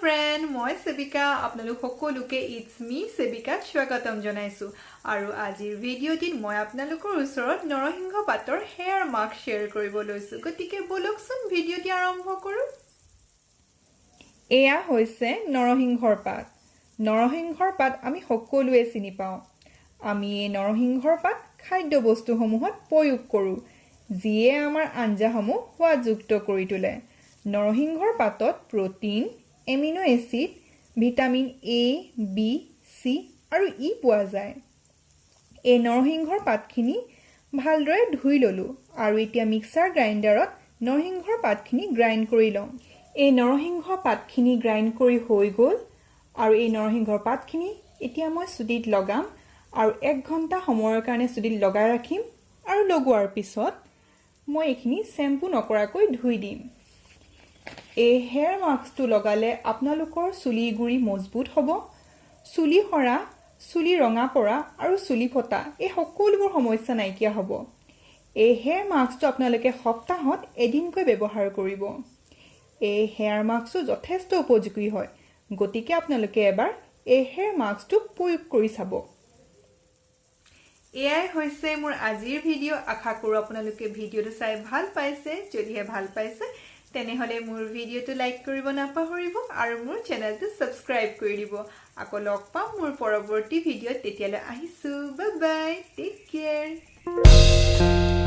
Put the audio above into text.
Friend, মই সেবিকা আপোনালোক সকলোকে it's মি সেবিকাত স্বাগতম জনাইছোঁ। আৰু আজিৰ ভিডিঅ'টিত মই আপোনালোকৰ ওচৰত নৰসিংহ পাতৰ হেয়াৰ মাস্ক শ্বেয়াৰ কৰিব লৈছোঁ। গতিকে ব'লকচোন, ভিডিঅ'টি আৰম্ভ কৰোঁ। এয়া হৈছে নৰসিংহৰ পাত। নৰসিংহৰ পাত আমি সকলোৱে চিনি পাওঁ। আমি এই নৰসিংহৰ পাত খাদ্য বস্তুসমূহত প্ৰয়োগ কৰোঁ, যিয়ে আমাৰ আঞ্জাসমূহ সোৱাদযুক্ত কৰি তোলে। নৰসিংহৰ পাতত protein, amino acid, vitamin A, B, C আৰু ই পোৱা যায়। এই নৰসিংহৰ পাতখিনি ভালদৰে ধুই ল'লোঁ আৰু এতিয়া মিক্সাৰ গ্ৰাইণ্ডাৰত নৰসিংহৰ পাতখিনি গ্ৰাইণ্ড কৰি লওঁ। এই নৰসিংহ পাতখিনি গ্ৰাইণ্ড কৰি হৈ গ'ল আৰু এই নৰসিংহৰ পাতখিনি এতিয়া মই চুলিত লগাম আৰু এক ঘণ্টা সময়ৰ কাৰণে চুলিত লগাই ৰাখিম আৰু লগোৱাৰ পিছত মই এইখিনি শ্বেম্পু নকৰাকৈ ধুই দিম। এই হেয়াৰ মাস্কটো লগালে আপোনালোকৰ চুলিৰ গুৰি মজবুত হ'ব। চুলি সৰা, চুলি ৰঙা পৰা আৰু চুলি ফটা, এই সকলোবোৰ সমস্যা নাইকিয়া হ'ব। এই হেয়াৰ মাস্কটো আপোনালোকে সপ্তাহত এদিনকৈ ব্যৱহাৰ কৰিব। এই হেয়াৰ মাস্কটো যথেষ্ট উপযোগী হয়, গতিকে আপোনালোকে এবাৰ এই হেয়াৰ মাস্কটো প্ৰয়োগ কৰি চাব। এয়াই হৈছে মোৰ আজিৰ ভিডিঅ'। আশা কৰোঁ আপোনালোকে ভিডিঅ'টো চাই ভাল পাইছে। যদিহে ভাল পাইছে, তেনেহ'লে মোৰ ভিডিঅ'টো লাইক কৰিব নাপাহৰিব আৰু মোৰ চেনেলটো ছাবস্ক্ৰাইব কৰি দিব। আকৌ লগ পাম মোৰ পৰৱৰ্তী ভিডিঅ'ত। তেতিয়ালৈ আহিছোঁ। Bye bye, take care.